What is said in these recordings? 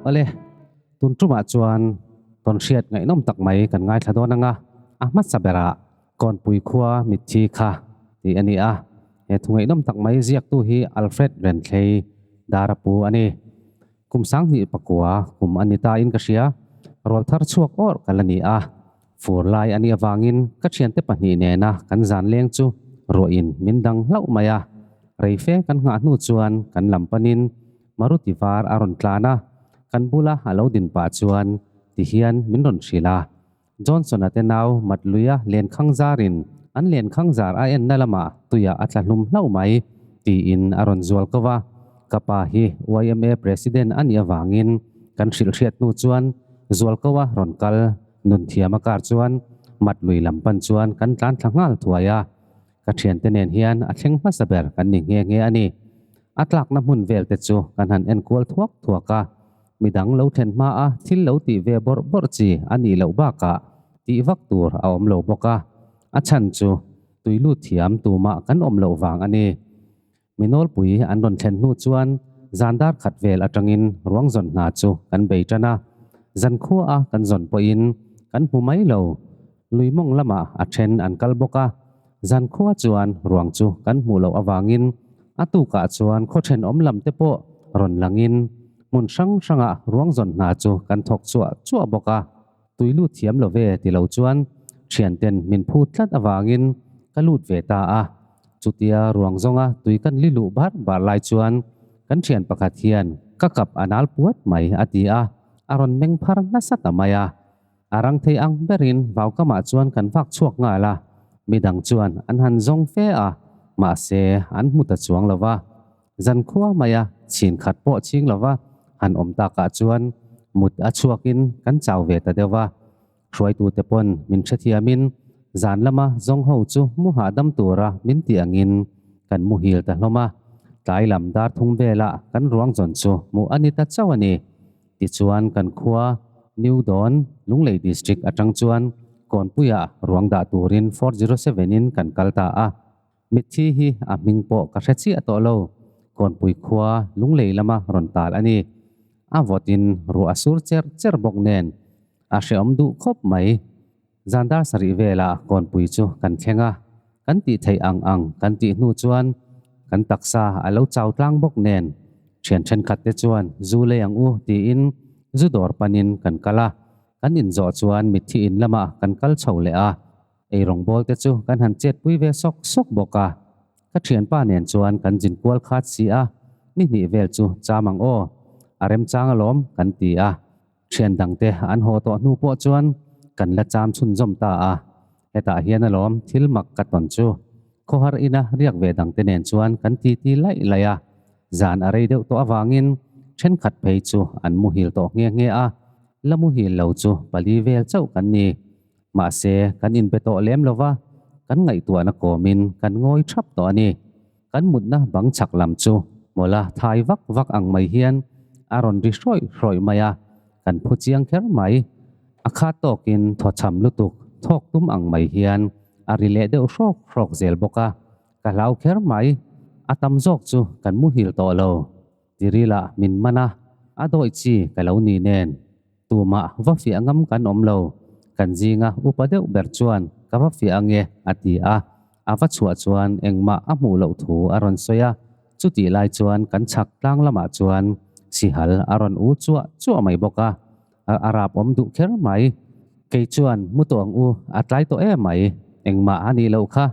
Awle, tun tumah chuan tawnhriat ngaihnawm tak mai kan ngaithla dawn anga, a hmasa berah Kawnpui khua mitthi kha tih a ni a. He thu ngaihnawm tak mai ziaktu hi Alfred Renthlei Darapu a ni. Kum sanghnih pakua kum a ni ta in ka hria, rawl thar chhuak awrh ka la ni a. Fur lai a nih avangin ka thiante pahnih nena kan zan leng chu ruahin min dang hlauh mai a. Reife kan nghah hnu chuan kan lam panin Maruti var a rawn tlan a, kan bula a lo din pah chuan tihian min rawn hrilh a. Johnson-a te nau Matluia lenkhang zarin an lenkhang zar a enna lamah tuiah a tla hlum hlauh mai tiin a rawn zual ko va. Ka pa hi yma President a nih avangin kan hrilh hriat hnu chuan zualkoa rawn kal nun thiam a kar chuan Matlui lam pan chuan kan tlan thla nghal thuai a. Ka thiante nen hian a thleng hmasa ber kan ni nghe nghe a ni. A tlakna hmun vel te chu kan han enkual thuak thuak a. Midang lo thlen hma a thil lo tih ve bawrh bawrh chi a nih loh bakah tih vak tur a awm lo bawk a, a chhan chu tui lut thiam tumah kan awm loh vang a ni. Mi nawlpui an rawn thlen hnu chuan zan dar khat vel atangin ruang zawn hna chu kan bei tan a, zan khua a kan zawn pawhin kan hmu mai lo. Lui mawng lamah a then an kal bawk a, zan khua chuan ruang chu kan hmuh loh avangin a tukah chuan khaw thenawm lam te pawh rawn langin hmun hrang hrangah ruang zawn hna chu kan thawk chuah chuah bawk a. Tui lut thiam lo ve ti lo chuan thianten min phut tlat avangin ka lut ve ta a. Chutia ruang zawnga tui kan li luh bar bar lai chuan kan thian pakhat hian ka kap a nal puat mai a ti a, a rawn meng phar nasa ta mai a. A rang thei ang berin vaukamah chuan kan vak chhuak nghal a, midang chuan an han zawng fe a, mahse an hmu ta chuang lo va. Zankhua maia chhin khat pawh chhing lo va han awm takah chuan mut a chhuakin kan chau ve ta deuh va. Hruaitute pawn min hrethiamin zan lama zawng ho chu mu hahdam tura min tih angin kan muhil ta hlawm a, tlai lam dar thum velah kan ruang zawn chu hmuh a ni ta chauh a ni. Tichuan kan khua New Dawn, Lunglei District atang chuan Kawnpuiah ruang dah turin 407 in kan kal ta a. Mitthi hi a hming pawh ka hre chiah tawh lo. Kawnpui khua Lunglei lama rawn tal a ni. A vawtin ruah a sur cher cher bawk nen a hreawm duh khawp mai. Zan dar sarih velah Kawnpui chu kan thleng a, kan tih theih ang ang kan tih hnu chuan kan taksa a lo chau tlang bawk nen thian thenkhat te chuan zu lei ang u tiin zu dawr panin kan kal a, kan inzawh chuan mitthi in lamah kan kal chho leh a, eirawng bawl te chu kan han chetpui ve sawk sawk bawk a, ka thianpa nen chuan kan zin kual khat si a, ni hnih vel chu cham ang aw, a remchang alawm kan ti a. Thian dangte an haw tawh hnu pawh chuan kan la cham chhunzawm ta a, hetah hian alawm thil mak ka tawn chu. Khawhar ina riak ve dangte nen chuan kan titi laih laih a, zan a rei deuh tawh avangin thenkhat phei chu an muhil tawh nghe nghe a, la muhil lo chu pali vel chauh kan ni. Mahse, kan inbe tawh lem lo va, kan ngaihtuahna kawmin kan ngawi thap tawh a ni. Kan mutna bang chhak lam chu mawla thai vak vak ang mai hian a rawn ri hrawih hrawih mai a, kan phu chiang kher mai. A khat tawkin thawchham lutuk thawk tum ang mai hian a ri leh deuh hrawk hrawk zel bawk a, ka hlau kher mai. A tam zawk chu kan muhil tawh lo. Tiril ah min man a, a dawi chi ka lo ni nen. Tumah va fiah ngam kan awm lo. Kan zinga upa deuh ber chuan ka va fiah ange a ti a, a va chhuah chuan engmah a hmuh loh thu a rawn sawi a, chutih lai chuan kan chhak tlang lamah chuan sihal a rawn u chuah chuah mai bawk a, a rap awm duh kher mai. Kei chuan mu tawh ang u, a tlai tawh em mai, engmah a nih loh kha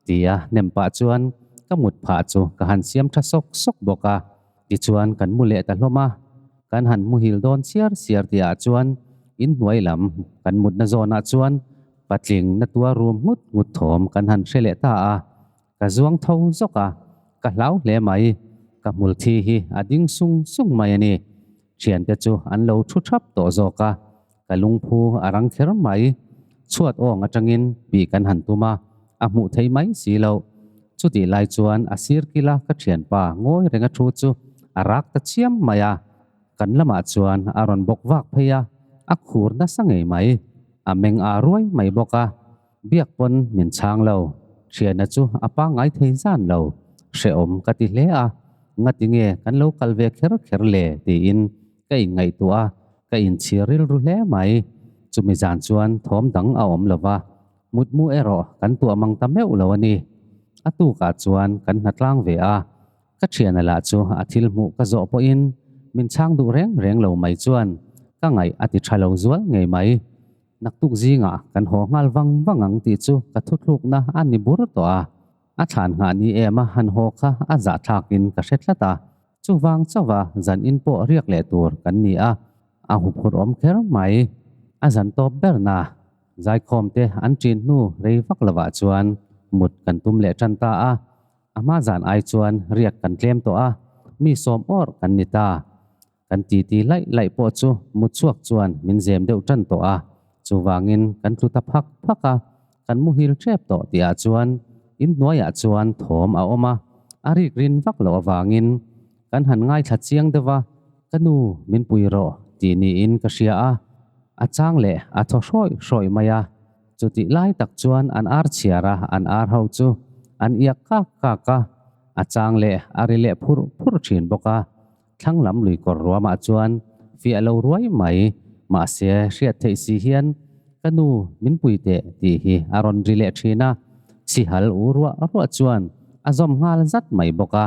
tia nem pah chuan ka mut phah chu ka han siam tha sawk sawk bawk a, tichuan kan mu leh ta hlawm a. Kan han muhil dawn siar siar tihah chuan inhnuai lam kan mutna zawnah chuan patling na tua rum nghut nghut thawm kan han hre leh ta a, ka zuang tho zawk a, ka hlau hle mai, ka hmul thi hi a ding sung sung mai a ni. Thiante chu an lo thu thap tawh zawk a, ka lungphu a rang kher mai. Chhuat awng atangin bih kan han tum a, a hmuh thei mai si loh. Chutih lai chuan a sir kila ka thianpa ngawi renga thu chu a rak ta chiam mai a, kan lamah chuan a rawn bawk vak phei a, a khur nasa ngei mai. A meng a ruai mai bawk a, biak pawn min chhang lo. Thiana chu a pangngai thei zan lo, hrehawm ka ti hle a, ngati nge kan lo kal ve kher kher le tiin. ka inngaihtuah a, ka inchhir rilru hle mai. Chumi zan chuan thawm dang a awm lo va, mutmu erawh kan tuah mang ta meuh lo a ni. A tukah chuan kan hna tlang ve a, ka thiana lah chu a thil hmuh ka zawh pawhin min chhang duh reng reng lo mai chuan ka ngaih a ti tha lo zual ngei mai. Naktuk zingah kan haw nghal vang vang ang tih chu ka thuthlukna a ni bur tawh a. A thlan nghah ni em a han haw kha a zahthlakin ka hre tlat a. Chuvang chauha zan in pawh riak leh tur kan ni a, a huphurh awm kher mai. A zan tawp berna zaikhawm te an ṭin hnu rei vak lovah chuan mut kan tum leh ṭan ta a. A hma zan ai chuan riak kan tlem tawh a, mi sawm awrh kan ni ta. Kan titi laih laih pawh chu mutchhuak chuan min zem deuh tan tawh a, chuvangin kan tlu ta phak phak a, kan muhil tep tawh tihah chuan inhnuaiah chuan thawm a awm a, a rik rin vak loh avangin kan han ngaithla chiang deuh a, ka nu min pui rawh tih niin ka hria a, a chang leh a thaw hrawih hrawih mai a, chutih lai tak chuan an ar chhiar a, an ar ho chu an iak kak kak a, a chang leh a ri leh phurh phurh thin bawk a. Thlang lam lui kawr ruamah chuan fiah lo ruai mai, mahse hriat theih si hian ka nu min pui teh tih hi a rawn ri leh thin a, sihal u ruah ruah chuan a zawm nghal zat mai bawk a,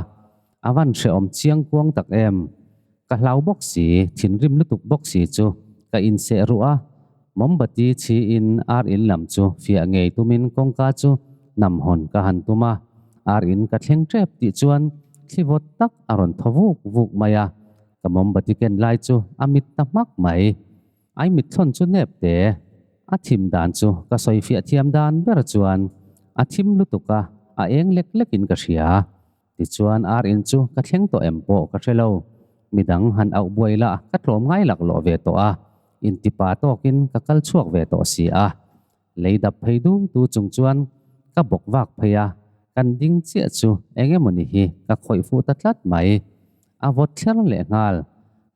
a van hrehawm chiang kuang tak em. Ka hlau bawk si, thinrim lutuk bawk si chu ka inseh ruh a, mombati chhiin ar in lam chu fiah ngei tumin kawngka chu nam hawn ka han tum a, ar in ka thleng tep tih chuan thli vawt tak a rawn thaw vuk vuk mai a, ka mombati ken lai chu a mit ta hmak mai. Ai mit thlawn chu nep te, a thim dan chu ka sawi fiah thiam dan ber chuan a thim lutuk a, a eng lek lek in ka hria. Tichuan ar in chu ka thleng tawh em pawh ka hre lo. Midang han auh buai lah ka tlawm ngai laklawh ve tawh a, intipa tawkin ka kal chhuak ve tawh si a. Lei dap phei du du chung chuan ka bawk vak phei a, kan ding chiah chu eng emawni hi ka khawih fuh ta tlat mai. A vawt thler leh nghal.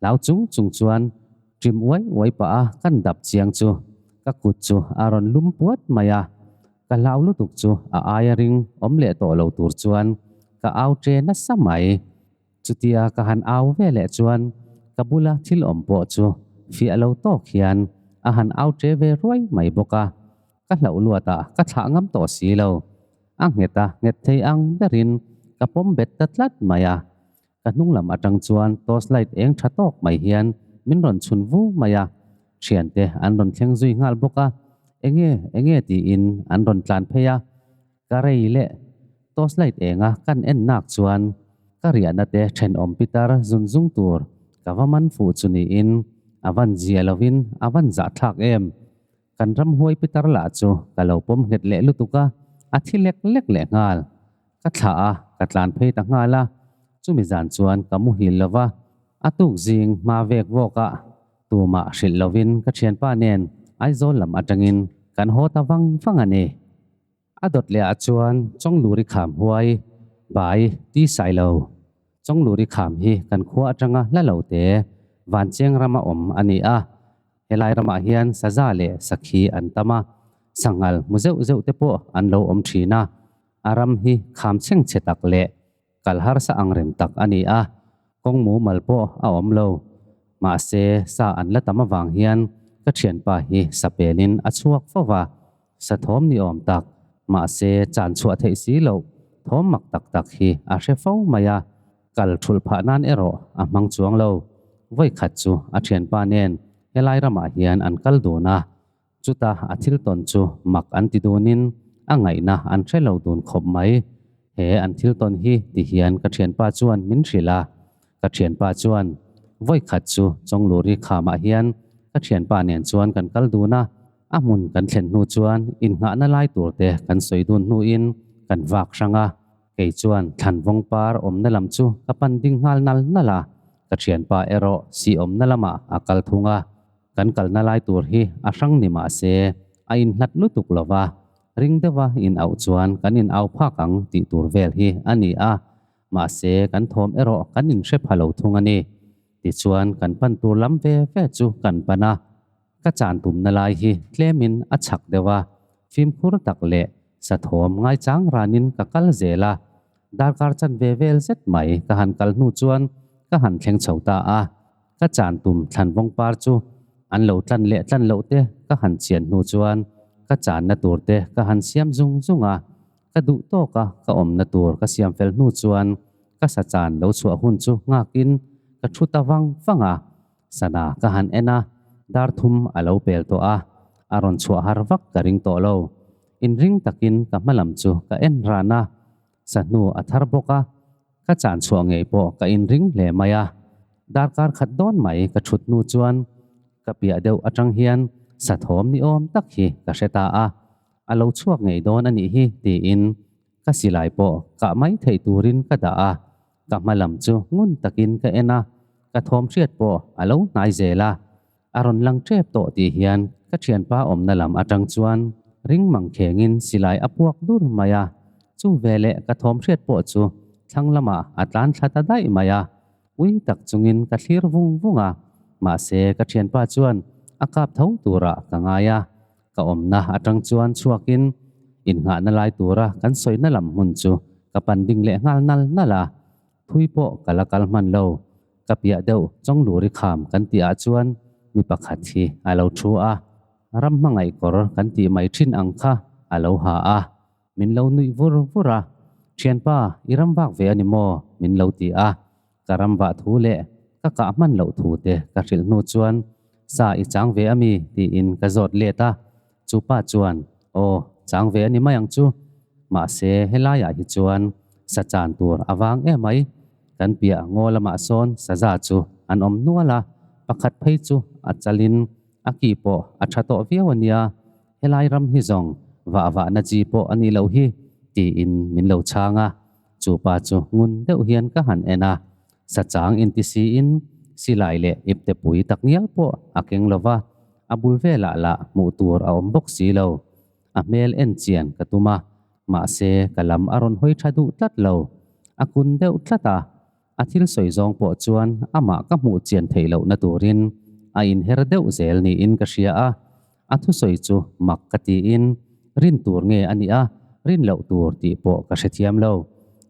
Hlau chung chung chuan ṭim uai uai pah a kan dap chiang chu ka kut chu a rawn lum puat mai a. Ka hlau lutuk chu a aia ring awm leh tawh lo tur chuan ka au ṭe nasa mai. Chutia ka han au ve leh chuan ka bula thil awm pawh chu fiah lo tawk hian a han au ṭe ve ruai mai bawk a. Ka hlauh luatah ka thlah ngam tawh si lo. A nghet a nghet thei ang berin ka pawm bet ta tlat mai a. Ka hnung lam atang chuan torch light eng tha tawk mai hian min rawn chhun vu mai a, thiante an rawn thleng zui nghal bawk a, enge enge tiin an rawn tlan phei a, ka rei leh torch light enga kan en nak chuan ka riahna te thenawm pitar zun zung tur ka va man fuh chu niin a van zia lovin a van zahthlak em. Kan ramhuai pitar lah chu ka lo pawm nghet leh lutuk a, a thi lek lek leh nghal. Ka thlah a, ka tlan phei ta nghal a, chumi zan chuan ka muhil lo va, a tuk zing hma vek vawk a, tumah hrilh lovin ka thianpa nen Aizawl lam atangin kan haw ta vang vang a ni. A dawt leh ah chuan Chawngluri kham huai bai ti sai lo. Chawngluri kham hi kan khua atanga hla lo te Vancheng rama awm a ni a. Helai ramah hian saza leh sakhi an tam a, sanghal hmu zeuh zeuh te pawh an lo awm thin a. A ram hi kham chheng chhe tak leh kal harsa ang reng tak a ni a, kawng mumal pawh a awm lo. Mahse, sa an la tam avang hian ka thianpa hi sa pelin a chhuak fo va, sa thawm ni awm tak, mahse chan chhuah theih si loh thawm mak tak tak hi a hre fo mai a, kal thulh phah nan erawh a hmang chuang lo. Vawikhat chu a thianpa nen helai ramah hian an kal dun a, Chuta a thil tawn chu mak an ti dunin a ngaihna an hre lo dun khawp mai. He an thil tawn hi ti hian ka thianpa chuan min hrilh a. Ka thianpa chuan, Vawikhat chu Chawngluri khamah hian ka thianpa nen chuan kan kal dun a, a hmun kan thlen hnu chuan innghahna lai tur te kan sawi dun hnuin kan vak hrang a. Kei chuan thlanvawng par awmna lam chu ka pan ding nghal nal nal a, ka thianpa erawh si awmna lamah a kal thung a. Kan kalna lai tur hi a hrang ni mah se, a inhlat lutuk lo va, ring deuha in auh chuan kan in au phak ang tih tur vel hi a ni a, mahse kan thawm erawh kan inhre pha lo thung a ni. Tichuan kan pan tur lam ve ve chu kan pan a, ka chan tumna lai hi tlemin a chhak deuh a, fimkhur tak leh sathawm ngaichang ranin ka kal zel a, darkar chanve vel zet mai ka han kal hnu chuan ka han thleng chho ta a. Ka chan tum thlan vawng par chu an lo tlan leh tlan loh te ka han chian hnu chuan ka channa tur te ka han siam zung zung a. Ka duh tawk a ka awmna tur ka siam fel hnu chuan ka sa chan lo chhuah hun chu nghakin ka thu ta vang vang a. Sana ka han en a, dar thum a lo pel tawh a, a rawn chhuah har vak ka ring tawh lo. Inring takin ka hma lam chu ka en ran a, sahnu a thar bawk a, ka chan chhuah ngei pawh ka inring hle mai a. Darkar khat dawn mai ka thut hnu chuan ka piah deuh atang hian sathawm ni awm tak hi ka hre ta a, a lo chhuak ngei dawn a nih hi tiin ka silai pawh kah mai theih turin ka dah a, ka hma lam chu ngun takin ka en a, ka thawm hriat pawh a lo hnai zel a, a rawn lang tep tawh tih hian ka thianpa awmna lam atang chuan ring mang khengin silai a puak dur mai a, chu veleh ka thawm hriat pawh chu thlang lamah a tlan thla ta daih mai a, ui tak chungin ka thlir vung vung a, mahse ka thianpa chuan a kap tho turah ka ngai a, ka awmna atang chuan chhuakin innghahna lai tura kan sawina lam hmun chu ka pan ding leh nghal nal nal a, thui pawh ka la kal hman lo. Ka piah deuh Chawngluri kham kan tih ah chuan mi pakhat hi a lo thu a, ram hmangaih kawr kan tih mai thin ang kha a lo ha a, min lo nuih vur vur a, Thianpa, i ram vak ve a ni maw? min lo ti a, ka ram vah thu leh ka kah hman loh thu te ka hrilh hnu chuan Sa i chang ve a mi? tiin ka zawt let a, chu pa chuan Aw, chang ve a ni mai ang chu, mahse helaiah hi chuan sa chan tur a vang emai, Kan piah ngaw lamah sawn saza chu an awm nual a, pakhat phei chu a chalin a ki pawh a tha tawh viau a nia, helai ram hi zawng vah vahna chi pawh a nih loh hi, tiin min lo chhang a. Chu pa chu ngun deuh hian ka han en a, sachang inti siin silai leh ipte pui tak ngial pawh a keng lo va, a bul velah lah hmuh tur a awm bawk si lo. A hmel en chian ka tum a, mahse ka lam a rawn hawi tha duh tlat lo. A kun deuh tlat a, a thil sawi zawng pawh chuan amah ka hmuh chian theih lohna turin a inher deuh zel niin ka hria a. A thusawi chu mak ka tiin rin tur nge a nih a, rin loh tur tih pawh ka hrethiam lo.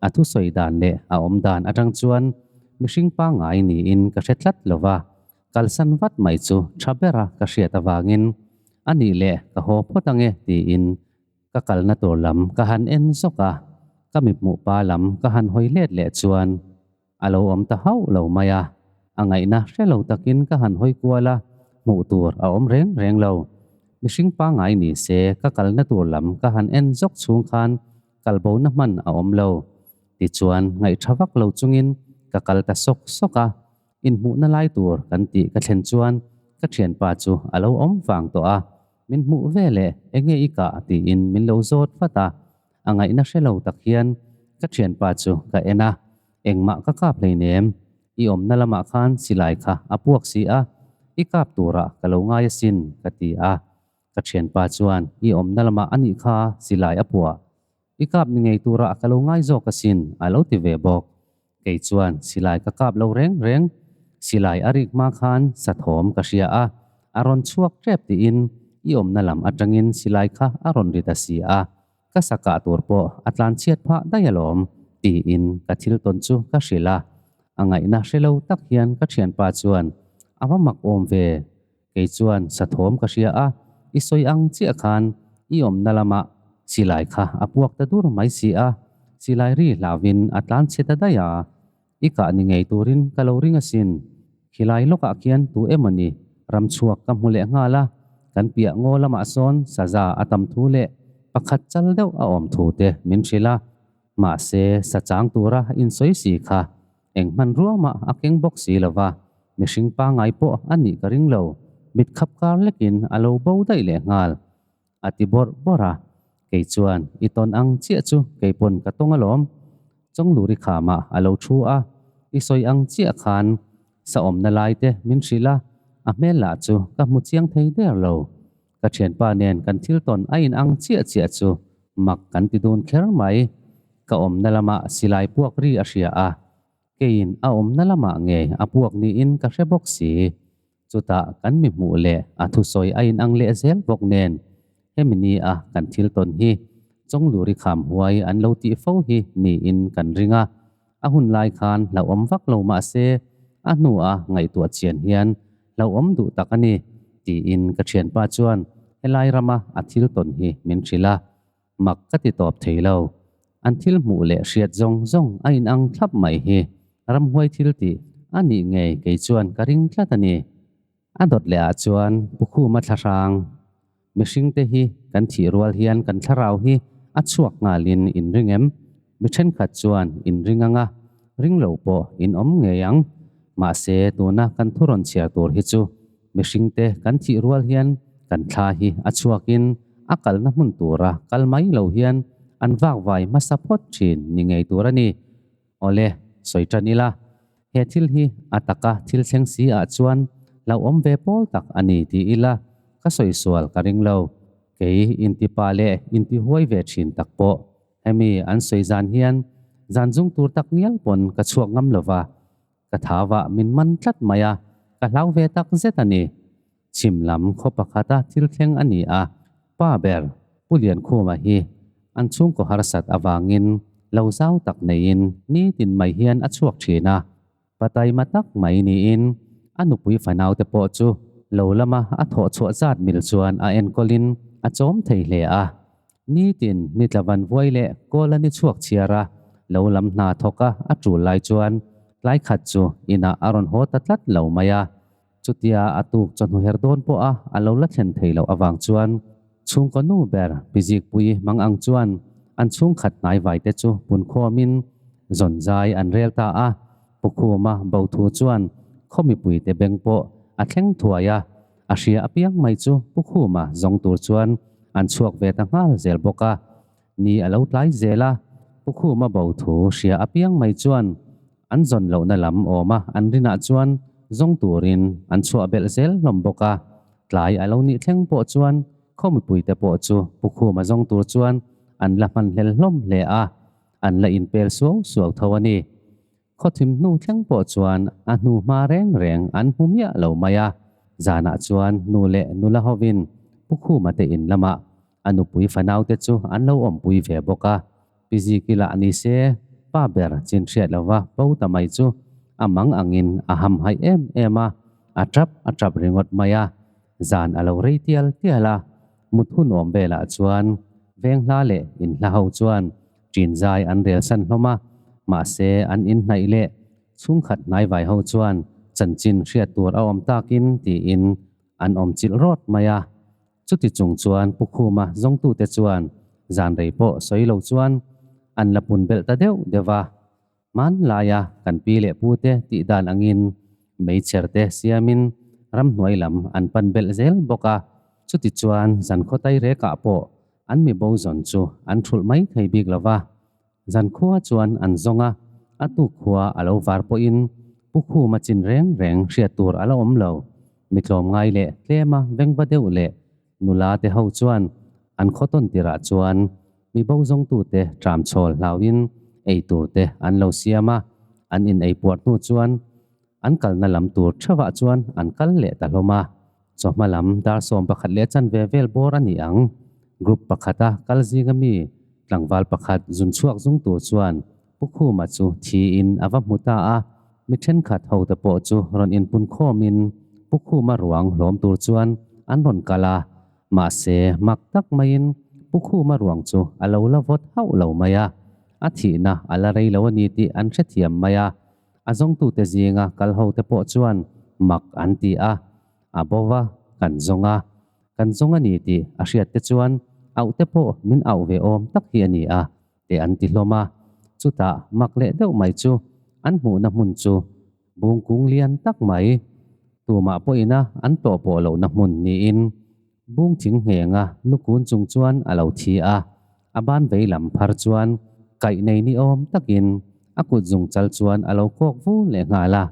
A thusawi dan leh a awm dan atang chuan mihring pangngai niin ka hre tlat lo va, Kalsan vat mai chu tha bera ka hriat avangin a nih leh ka haw phawt ange tiin ka kalna tur lam ka han en zawk a, ka mi hmuh pa lam ka han hawi let leh chuan a lo awm ta hauh lo mai a, a ngaihna hre lo takin ka han hawi kual a, hmuh tur a awm reng reng lo. Mihring pangngai ni se ka kalna tur lam ka han en zawk chhung khan kalbona hman a awm lo. Tichuan ngaih tha vak lo chungin ka kal ta sawk sawk a, Inhmuhna lai tur kan tih ka thlen chuan ka thianpa chu a lo awm vang tawh a, min hmuh ve leh enge i kah tiin min lo zawt vat a, a ngaihna hre lo tak hian ka thianpa chu ka en a, engmah ka kap hleinem, i awmna lamah khan silai kha a puak si a, i kap turah ka lo ngai asin ka ti a, ka thianpa chuan i awmna lamah a nih kha silai a puah, i kap ni ngei turah ka lo ngai zawk asin a lo ti ve bawk. Kei chuan silai ka kap lo reng reng, silai a rik hma khan sathawm ka hria a, a rawn chhuak tep tiin i awmna lam atangin silai kha a rawn ri ta si a, ka sa kah tur pawh a tlan chhiat phah daih alawm tiin ka thil tawn chu ka hrilh a, a ngaihna hre lo tak hian ka thianpa chuan a va mak awm ve, kei chuan sathawm ka hria a, i sawi ang chiah khan i awmna lamah silai kha a puak ta dur mai si a, silai ri hlauvin a tlan chhe ta daih a, i kah ni ngei turin ka lo ring asin. Khilai lawkah khian tu emaw ni ram chhuak ka hmu leh nghal a, kan piah ngaw lamah sawn saza a tam thu leh pakhat chal deuh a awm thu te min hrilh a, mahse sa chang tura insawi si kha Eng hmanrua mah a keng bawk si lo va, mihring pangngai pawh a nih ka ring lo, mit khap kar lekin a lo bo daih leh nghal. A ti bawrh bawrh a, kei chuan i tawn ang chiah chu kei pawn ka tawng alawm. Chawngluri khamah a lo thu a, i sawi ang chiah khan sa awmna lai te min hrilh a, a hmel lah chu ka hmu chiang thei der lo. Ka thianpa nen kan thil tawn a inang chiah chiah chu mak kan ti dun kher mai. Ka awmna lamah silai puak ri a hria a, keiin a awmna lamah ngei a puak niin ka hre bawk si. Chutah kan mi hmuh leh a thusawi a inang leh zel bawk nen, hemi ni a kan thil tawn hi Chawngluri kham huai an lo tih fo hi niin kan ring a. A hun lai khan hlauhawm vak lo mah se, a hnua ngaihtuah chian hian hlauhawm duh tak a ni, tiin ka thianpa chuan helai rama a thil tawn hi min hrilh a, mak ka ti tawp thei lo. An thil hmuh leh hriat zawng zawng a inang thlap mai hi ramhuai thil tih a nih ngei kei chuan ka ring tlat a ni. A dawt leh ah chuan Pu Khuma thlahrang mihring te hi kan thih rual hian kan thlarau hi a chhuak nghalin in ring em? Mi thenkhat chuan in ring anga ring lo pawh in awm ngei ang. Mahse tuna kan thu rawn chhiar tur hi chu mihring te kan thih rual hian kan thla hi a chhuakin a kalna hmun tura kal mai lo hian an vakvai hmasa phawt thin ni ngei tur a ni. Awle, sawi tan ila, he thil hi a taka thil thleng si ah chuan hlauhawm ve pawl tak a ni ti ila ka sawi sual ka ring lo. Kei inti pa leh inti huai ve thin tak pawh hemi an sawi zan hian zan zung tur tak ngial pawn ka chhuak ngam lova, ka thavah min man tlat mai a, ka hlau ve tak zet a ni. Chhim lam khaw pakhata thil thleng a ni a, pa ber Pu Liankhuma hi an chhungkaw harsat avangin lo zau tak neiin nitin mai hian a chhuak thin a, pa taima tak mai niin a nupui fanaute pawh chu lo lama a thawh chhuah zat mil chuan a enkawlin a chawm thei hle a. Nitin ni tla van vuai leh kawl a ni chhuak chhiar a, lo lam hna thawk a a tul lai chuan tlai khat chu inah a rawn haw ta tlat lo mai a. Chutia a tuk chawhnu her dawn pawha a lo la thlen thei loh avang chuan chhungkaw nu ber Pizikpui mang ang chuan an chhungkhat hnaivai te chu punkhawmin zawn zai an rel ta a. Pukhuma bo thu chuan khaw mipuite beng pawh a thleng thuai a, a hria apiang mai chu Pukhuma zawng tur chuan an chhuak ve ta nghal zel bawk a. Ni a lo tlai zel a, Pukhuma bo thu hria apiang mai chuan An zawn lohna lam awma an rinah chuan zawng turin an chhuah belh zel hlawm bawk a, tlai a lo nih thleng pawh chuan khaw mipuite pawh chu Pukhuma zawng tur chuan an la hman hlel hlawm hle a, an la inpel suau suau tho a ni. Khaw thim hnu thleng pawh chuan a hnu hma reng reng an hmu miah lo mai a, zanah chuan nu leh nula hovin Pukhuma te in lamah a nupui fanaute chu an lo awmpui ve bawk a. Piziki lah ni se, pa ber chin hriat lova bo ta mai chu a mang angin a hamhaih em em a, a tap a tap ringawt mai a. Zan a lo rei tial tial a, mut hun awm velah chuan veng hla leh in hla ho chuan ṭin zai an rel san hlawm a, mahse an inhnaih leh chhungkhat hnaivai ho chuan chanchin hriat tur a awm takin tiin an awm chilh rawt mai a. Chuti chung chuan Pu Khuma zawngtute chuan zan rei pawh sawi lo chuan an la pun belh ta deuh deuh a. Hmanlaia kan pi leh pute tih dan angin meichher te siamin ramhnuai lam an pan belh zel bawk a. Chuti chuan zan khawtai rekah pawh an mi bo zawn chu an thulh mai thei bik lo va. Zankhua chuan an zawng a, a tuk khua a lo var pawhin Pu Khuma chin reng reng hriat tur a la awm lo. Mi tlawmngai leh tlema vengva deuh leh nula te ho chuan an khaw tawn tirah chuan mi bo zawngtute tram chhawl hlauhin ei tur te an lo siam a, an in ei puar hnu chuan an kalna lam tur theuhah chuan an kal leh ta hlawm a. Chawhma lam dar 11 leh chanve vel bawr a ni ang. Group pakhata kal zinga mi tlangval pakhat zun chhuak zung tur chuan Pu Khuma chu thiin a va hmu ta a, mi thenkhat hote pawh chu rawn inpun khawmin Pu Khuma ruang hlawm tur chuan an rawn kal a, mahse mak tak maiin Pu Khuma ruang chu a lo la vawt hauh lo mai a, a thihna a la rei lo a ni tih an hrethiam mai a. A zawngtute zinga kal hote pawh chuan mak an ti a, a bo va, kan zawng a, kan zawng a ni tih a hriat te chuan auh te pawh min auh ve awm tak hi a ni a, te an ti hlawm a. Chutah mak leh deuh mai chu an hmuhna hmun chu bungkung lian tak mai, tumah pawhina an tawh pawh lohna hmun niin Bung thing nghenga lukun chung chuan a lo thi a, a ban vei lam phar chuan kaih nei ni awm takin a kut zung chal chuan a lo kawk vu leh nghal a,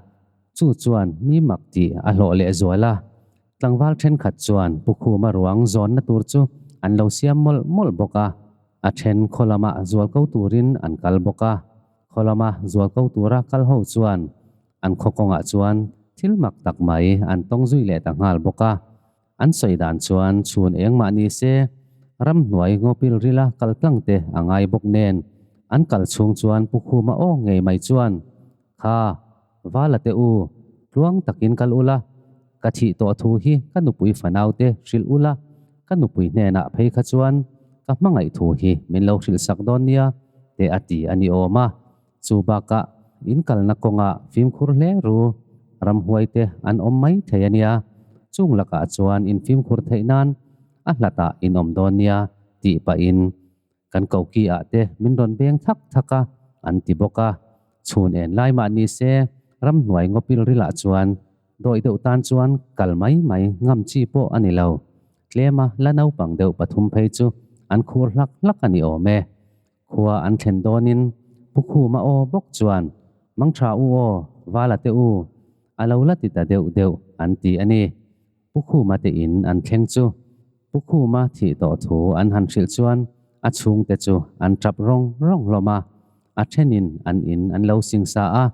chu chuan mi mak tih a hlawh leh zual a. Tlangval thenkhat chuan Pu Khuma ruang zawnna tur chu an lo siam mawlh mawlh bawk a, a then khaw lamah zual ko turin an kal bawk a. Khaw lama zual ko tura kal ho chuan an khaw kawngah chuan thil mak tak mai an tawng zui leh ta nghal bawk a. An sawi dan chuan chhun engmah ni se, ramhnuai ngawpil rila kal tlang te a ngai bawk nen, an kal chhung chuan Pu Khuma aw ngei mai chuan, Kha, Vala te u, tluang takin kal ula, ka thih tawh thu hi ka nupui fanau te hrilh ula, ka nupui hnenah phei kha chuan ka hmangaih thu hi min lo hrilh sak dawn nia, te a ti a ni awm a. Chu bakah in kalna kawngah fimkhur hle ru, ramhuai te an awm mai thei a nia, chung lakah chuan in fimkhur theih nan a hlatah in awm dawn nia tih pahin kan koki ah te min rawn beng thak thak a, an ti bawk a. Chhun en lai mah ni se ramhnuai ngawpil rilah chuan dawih deuh tan chuan kal mai mai ngam chi pawh a ni lo. Tlema la naupang deuh pathum phei chu an khur hlak hlak a ni awm e. Khua an thlen dawnin Pu Khuma aw bawk chuan, Mangtha u aw, Vala te u, a lo la ti ta deuh deuh an ti a ni. Pu Khuma te in an thleng chu Pu Khuma thih tawh thu an han hrilh chuan a chhungte chu an tap rawng rawng hlawm a, a thenin an in an lo singsa a,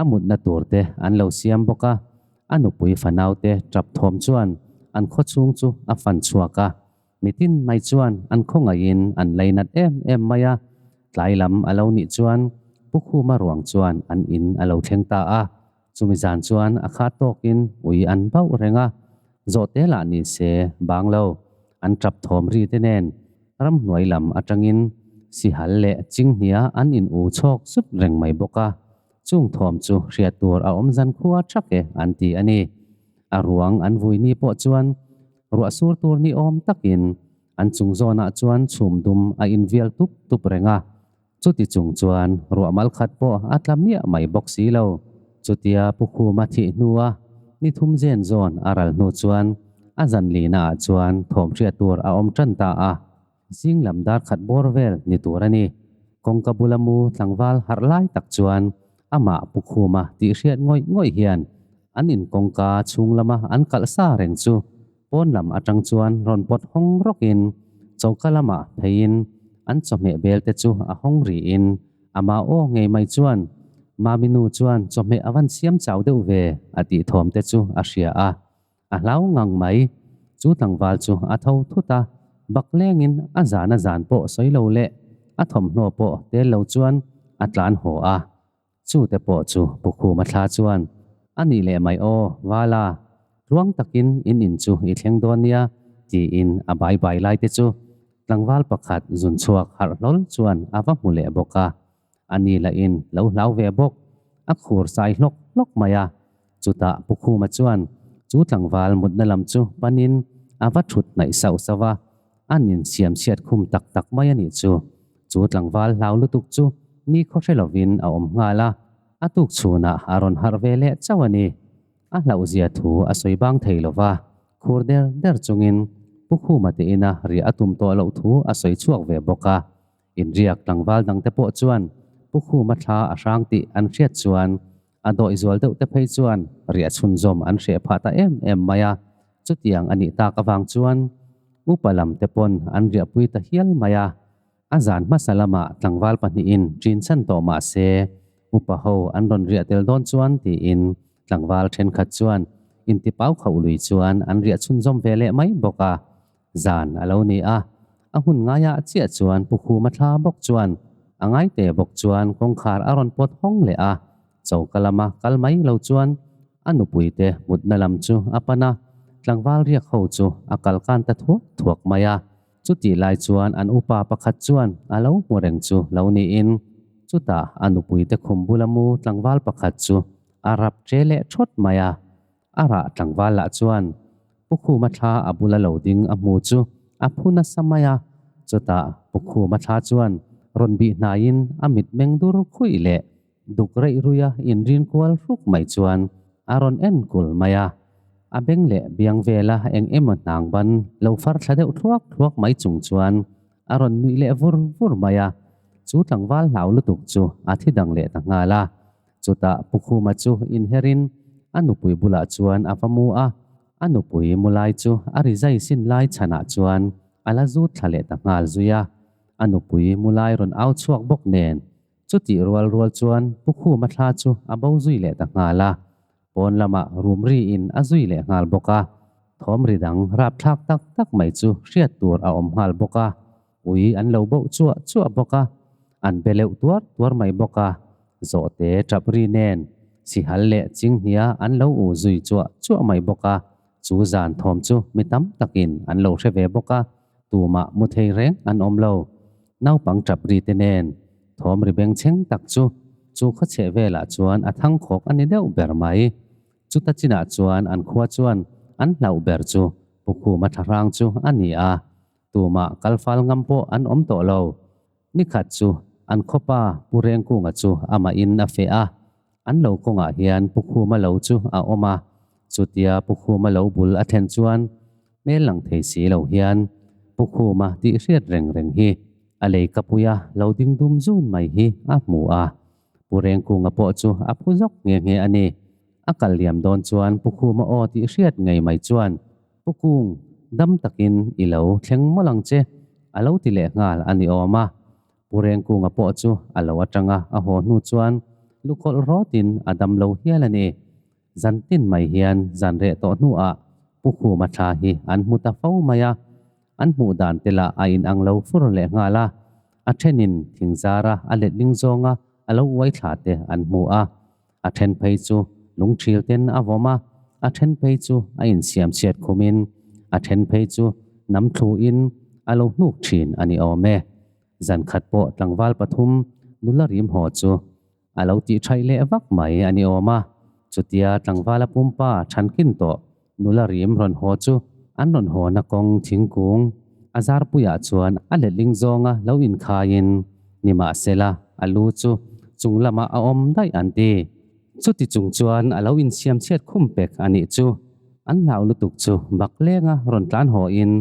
a mutna tur te an lo siam bawk a, a nupui fanaute tap thawm chuan an khawchhung chu a fan chhuak a. Mitin mai chuan an khawngaihin an leinat em em mai a, tlai lam a lo nih chuan Pu Khuma ruang chuan an in a lo thleng ta a, chumi zan chuan a kha tawkin ui an bauh reng a, zawhte lah ni se bang lo, an tap thawm ri te nen ramhnuai lam atangin sihal leh chinghnia an in u chhawk zut reng mai bawk a, chung thawm chu hriat tur a awm zan khua thak e an ti a ni. A ruang an vui ni pawh chuan Ruah sur tur ni awm takin an chung zawnah chuan chhum dum a invial tup tup reng a, chuti chung chuan ruah mal khat pawh a tla miah mai bawk si lo. Chutia Pu Khuma thih hnua ni thum zen zawn a ral hnu chuan a zan lihnaah chuan thawm hriat tur a awm tan ta a. Zing lam dar khat bawr vel ni tur a ni. Kawngka bula mu tlangval harh lai tak chuan amah Pu Khuma tih hriat ngawih ngawih hian an in kawngka chhung lama an kalh sa reng chu pawn lam atang chuan rawn pawt hawng rawkin choka lamah pheiin an chawhmeh bel te chu a hawng rihin amah aw ngei mai chuan Mami nu chuan chawhmeh a van siam chau deuh ve a tih thawm te chu a hria a. A hlau ngang mai. Chu tlangval chu a tho thut a, bak lengin a zan a zan pawh sawi lo leh a thawmhnaw pawh tel lo chuan a tlan haw a. Chu te pawh chu Pu Khuma thla chuan, A nih leh mai aw, Vala, tluang takin in in chu i thleng dawn nia, tiin a bai bai lai te chu tlangval pakhat zun chhuak harh hlawl chuan a va hmu leh bawk a. A ni lahin lo hlau ve bawk, a khur sai hlawk hlawk mai a. Chutah Pu Khuma chuan chu tlangval mutna lam chu panin a va thut hnaih sauh sauh a, an insiam chhiat khum tak tak mai a nih chu. Chu tlangval hlau lutuk chu ni khaw hre lovin a awm nghal a, a tuk chhunah a rawn harh ve leh chauh a ni. A hlauhzia thu a sawi bang thei lo va, khur der der chungin Pu Khuma te ina riah a tum tawh loh thu a sawi chhuak ve bawk a. Inriak tlangval dangte pawh chuan Pu Khuma thla a hrang tih an hriat chuan a dawih zual deuh te phei chuan riah chhunzawm an hreh phah ta em em mai a, chutiang a nih tak avang chuan upa lam te pawn an riahpui ta hial mai a. A zan hmasa lamah tlangval pahnihin ṭin chhan tawh mah se upa ho an rawn riah tel dawn chuan tiin tlangval thenkhat chuan intipau khauh lui chuan an riah chhunzawm ve leh mai bawk a. Zan a lo ni a, a hun ngaiah chiah chuan Pu Khuma thla bawk chuan a ngaite bawk chuan kawngkhar a rawn pawt hawng leh a, choka lama kal mai lo chuan a nupuite mutna lam chu a pan a, tlangval riak ho chu a kal kan ta thuak thuak mai a. Chutih lai chuan an upa pakhat chuan a lo hmu reng chu lo niin chutah a nupuite khum bula mu tlangval pakhat chu a rap che leh thawt mai a. A rah tlangval lah chuan Pu Khuma thla a bula lo ding a hmu chu a phu nasa mai a, chutah Pu Khuma thla chuan rawn bih hnaiin a mit meng dur khuih leh duk reih ruia inrin kual hruk mai chuan a rawn en kul mai a. A beng leh biang vela eng emaw hnang ban lo far thla deuh thluak thluak mai chung chuan a rawn nuih leh vur vur mai a, chu tlangval hlau lutuk chu a thi dang leh ta nghal a. Chutah Pu Khuma chu inherin a nupui bulah chuan a va mu a, a nupui mu lai chu a rizai sin lai chhanah chuan a la zut thla leh ta nghal zui a. A nupui mu lai rawn au chhuak bawk nen chutih rual rual chuan Pu Khuma thla chu a bo zui leh ta nghal a, pawn lamah rum riin a zui leh nghal bawk a. Thawm ri dang rapthlak tak tak mai chu hriat tur a awm nghal bawk a. Ui an lo boh chuah chuah bawk a, an be leuh tuar tuar mai bawk a, zawhte tap ri nen, Sihal leh Chinghnia an lo u zui chuah chuah mai bawk a, chu zan thawm chu mi tam takin an lo hre ve bawk a, tumah mu thei reng an awm lo. Naupang tap ri te nen thawm ri bengchheng tak chu chu khaw chheh velah chuan a thang khawk a ni deuh ber mai. Chuta chinah chuan an khua chuan an hlauh ber chu Pukhuma thlahrang chu a ni a, tumah kalfal ngam pawh an awm tawh lo. Nikhat chu an khawpa Pu Rengkunga chu amah in a feh a, an lo kawngah hian Pu Khuma lo chu a awm a, chutia Pu Khuma lo bul a thlen chuan hmel lang thei si lo hian Pu Khuma tih hriat reng reng hi a lei kapuia lo ding dum zun mai hi a hmu a, Pu Rengkunga pawh chu a phu zawk nghe nghe a ni. A kal liam dawn chuan Pu Khuma aw tih hriat ngei mai chuan Pu Kung, dam takin i lo thleng mawlh ang che, a lo ti leh nghal a ni awm a. Pu Rengkunga pawh chu a lo atanga a haw hnu chuan lukawlh rawtin a dam lo hial a ni. Zan tin mai hian zan reh tawh hnuah Pu Khuma thla hi an hmu ta fo mai a, an hmuh dan te lah a inang lo fur leh nghal a. A thenin thingzara a letling zawnga a lo uai thla te an hmu a, A then phei chu lungthil ten a vawm a, a then phei chu a insiam chhiat khumin, a then phei chu nam thluin a lo hnuk thin a ni awm e. Zan khat pawh tlangval pathum nula rim haw chu a lo tih thaih leh vak mai a ni awm a. Chutia tlangvala pumpa thankin tawh nula rim rawn haw chu an rawn hawna kawng thingkung a zarpuiah chuan a letling zawnga lo inkhaiin nimahsela a lu chu chung lamah a awm daih an ti. Chuti chung chuan a lo insiam chhiat khum pek a nih chu. An hlau lutuk chu bak lenga rawn tlan hawhin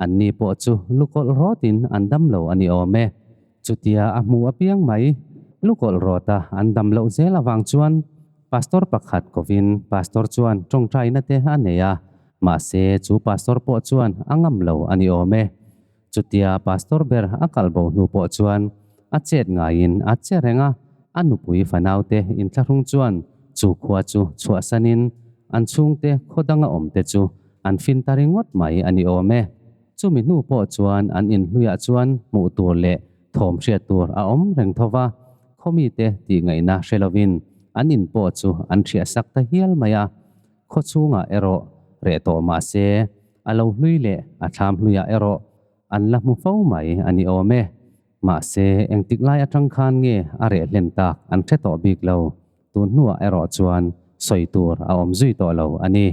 anni pawh chu lukawlh rawtin an dam lo a ni awm e. Chutia a hmu apiang mai lukawlh rawta an dam loh zel avang chuan Pastor pakhat kovin Pastor chuan tawngtaina te a nei a, mahse chu Pastor pawh chuan a ngam lo a ni awm e. Chutia Pastor ber a kal bo hnu pawh chuan a chet ngaiin a che reng a, a nupui fanaute inthlahrung chuan chu khua chu chhuahsanin an chhungte khaw danga awmte chu an fin ta ringawt mai a ni awm e. Chumi hnu pawh chuan an inhluiah chuan hmuh tur leh thawm hriat tur a awm reng tho va, Khawmite tih ngaihna hre lovin an in pawh chu an hriah sak ta hial mai a, khaw chhungah erawh reh tawh mah se a lo hlui leh a thlam hluiah erawh an la hmu fo mai a ni awm e. Mahse, engtik lai atang khan nge a reh hlen tak an hre tawh bik lo, tun hnuah erawh chuan sawi tur a awm zui tawh lo a ni.